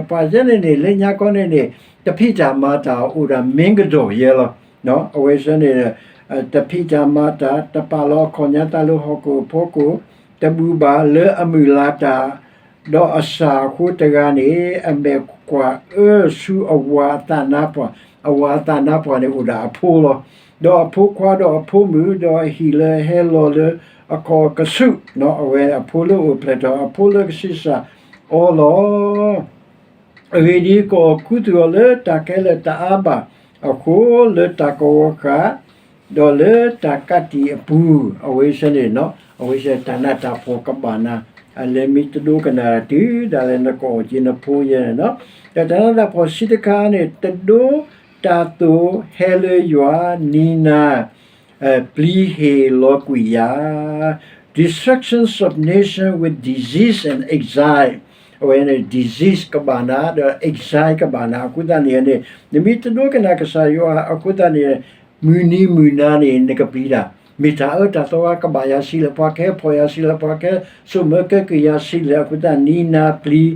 ပှၤယဲန့ၣ်န့ၣ် လၢညါခီန့ၣ်န့ၣ်, တဖံးတၢ်မၤတၢ်အိၣ်ဒၣ် မ့ၢ်ကဒီးယဲလီၤ. အဝဲဆၢန့ၣ်, တဖံးတၢ်မၤတၢ်, တပာ်လီၤအခီၣ်ညါသးလၢဟီၣ်ခိၣ်အဖီခိၣ်, တဘူၣ်ဘၣ်လၢအမုၢ်လၢ်တၢ်, ဒီးအစၢ်အဃိတဂၤန့ၣ် အမဲာ်ကွၢ်အၢဆူအဝၤအသးနါပှၢ်, အဝၤအသးနါပှၢ်န့ၣ်အိၣ်ဒၣ်အဖိလီၤ. ဒီးအဖိခွါဒီးအဖိမုၣ်, ဒီးအဟံၣ်လၢအဟဲလီၤလၢအခီၣ်ကဆူၣ်, အဝဲအဖိလၢအိၣ်ဖျဲၣ်ထီၣ်, အဖိလၢကဆံးစၢ်အီၤလီၤ. အဂ့ၢ်ဒ်အံၤ, ကအိၣ်ခူသူၣ်အီၤလၢတၢ်ခဲလၢာ်တအါဘၣ်အဃိ, လၢတၢ်ကဝီၤဃာ်, ဒီးလၢတၢ်ကးတံာ်အပူၤ, အဝဲဆၢန့ၣ်, အဝဲဆၢတၢ်နးတၢ်ဖှီၣ်ကဘၣ်နၤ, အလဲၤမ့ၢ်တဒိကနၣ်တုၤဒၣ်လဲာ်နကအီၣ်က့ၤနဖိယဲန့ၣ်လီၤ. ဒီးတၢ်နးတၢ်ဖှီၣ်ဆံးတခါန့ၣ်, တဒိတၢ်သိၣ်ဟဲလၢယွၤ, နံၤနၤ ပျံၤဟ့ၣ်လီၤကွံာ်ယၤ, destructions of nation with disease and exile, အဝဲန့ၣ် disease ကဘၣ်နၤ, ဒီး exile ကဘၣ်နၤ, အဃိသတးန့ၣ်န့ၣ်, နမ့ၢ်တဒိကနၣ်ကစၢ်ယွၤအဃိသတးန့ၣ်, မုၢ်နံၤမုၢ်နၤန့ၣ် နကပျံၤတၢ်, မ့ၢ်တၢ်အၢတၢ်သီကဘၣ်ယၤဆံးလဲၣ်, ပှၤကဟဲဖီၣ်ယၤဆံးလဲၣ်, ပှၤကဟဲစိာ်မၢကဲကုၢ်ယၤဆံးလဲၣ်, အဃိသတးနံၤနၤပျံၤ,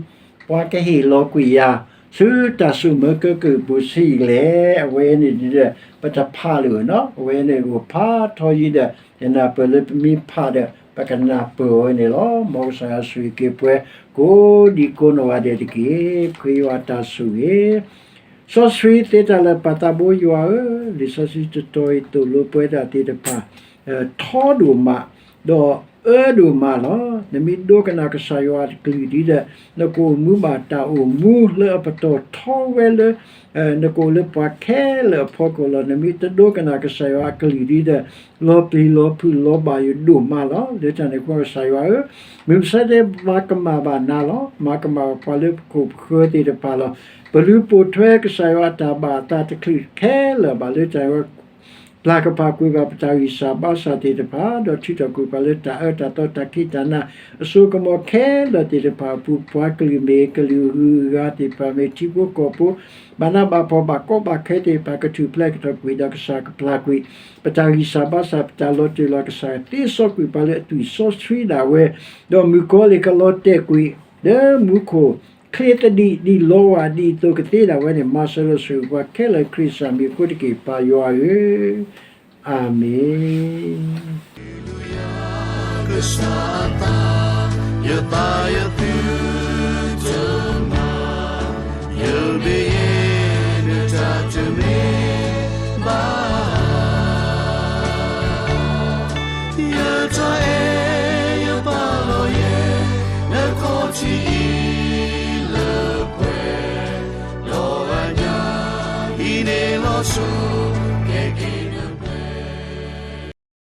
ပှၤကဟ့ၣ်လီၤကွံာ်ယၤ, ဆူတၢ်စိာ်မၢကဲကုၢ်အပူၤဆံးလဲၣ်, အဝဲန့ၣ်ဒီး, ပတဖးလၢၤနီၤ, အဝဲန့ၣ်အိၣ်ဖးထီယံၤဒီး, ယနၢ်ပၢၢ်လၢပမ့ၢ်ဖးဒီး ပကနၢ်ပၢၢ်ဝဲန့ၣ်လီၤ. မ်ကစၢ်ယွၤဆိၣ်ဂ့ၤက့ၤပှၤကိးဒံကိးနီၢ်ဂၤဒဲးတက့ၢ်. ဖှ့ယွၤတၢ်ဆိၣ်ဂ့ၤ စီဆှံသ့တၢ်လၢာ်ပၢ်သးဘိယွၤဧၢ, လံာ်စီဆှံတတီၤအံၤသိၣ်လိပှၤဒၣ်သ့ၣ်တဖၣ်, ထီဒိၣ်မး, ဒီးအၢဒိၣ်မးလီၤ. နမ့ၢ်ဒိကနၣ်ကစၢ်ယွၤအကလုၢ်ဒ်ဒီး, နကအိၣ်မူဘၣ်တၢ်အိၣ်မူလၢအပတီၢ်ထီဝဲလၢ, နကအိၣ်လၢပှၤခဲလၢာ်အဖီခိၣ်လီၤ. နမ့ၢ်တဒိကနၣ်ကစၢ်ယွၤအကလုၢ်ဒ်ဒီး, လီၤပျံၤလီၤဖုးလီၤဘၣ်ယိၣ်ဒိၣ်မးလီၤ. လၢတၢ်န့ၣ်အဃိကစၢ်ယွၤဧၢ, မုၢ်မဆါတနံၤမၤကမၣ်ဘၣ်နၤလီၤ. မၤကမၣ်ပှၤလၢပခိၣ်ပဃၢၤသ့ၣ်တဖၣ်လီၤ. ပလူၤပိာ်ထွဲကစၢ်ယွၤအတၢ်ဘၣ်အသးတချုးခဲလၢာ်ဘၣ်လၢတၢ် ပျၢ်ကပာ်ကွံာ်ဘၣ်ပတၢ်ဂံၢ်စၢ်ဘါစၢ်သ့ၣ်တဖၣ်, ဒီးထုးထီၣ်ကွံာ်ပှၤလၢတၢ်အၢတၢ်သီတၢ်ခံးတၢ်နၤ, အစိကမီၤခဲလၢာ်သ့ၣ်တဖၣ်အပူၤ, ပှၤကလုာ်မ့ၢ်ကလုာ်ဂုၤဂၤသ့ၣ်တဖၣ်မ့ၢ်, ထံဖိကီၢ်ဖိ, ဘၣ်နးဘၣ်ဖှီၣ်ဘၣ်ကီဘၣ်ခဲသ့ၣ်တဖၣ် ကထူၣ်ဖျဲးကထီၣ်ကွံာ်ဒီးကစၢ်ကပျၢ်ကွံာ်, ပတၢ်ဂံၢ်စၢ်ဘါစၢ်ပတၢ်လီၤတၢၢ်လီၤ ကစၢ်သ့စီကွံာ်ပှၤလၢအသွံၣ်စီဆှံဒၣ်ဝဲ, ဒီးမုၣ်ကီၤလံၢ်ကလီၤတဲာ်ကွံာ်, ဒီးမူခိၣ်ချ့သဒံးဒ်လီၤဝၢ်ဒ်သိးကသ့ဒၣ်ဝဲန့ၣ်, မၤစၢၤလီၤဆှၢပှၤခဲလၢာ်ခရံာ်စၢ်မံၤအဃိတက့ၢ်, ပၢ်ယွၤဧၢ, အၤမ့ၣ်. ကစၢ်အသး, ယသးယသုတမၤ, ယမ့ၢ်ယဲနတၢ်တမ့ၢ်ဘၣ်, ယတၢ်အဲၣ်ယပာ်လီၤယဲ, နခီၣ်ထံးအံၤလၢပှဲၤ, ဒီးအညၣ်အံၤန့ၣ်လီၤစိၤကဲက့ၤ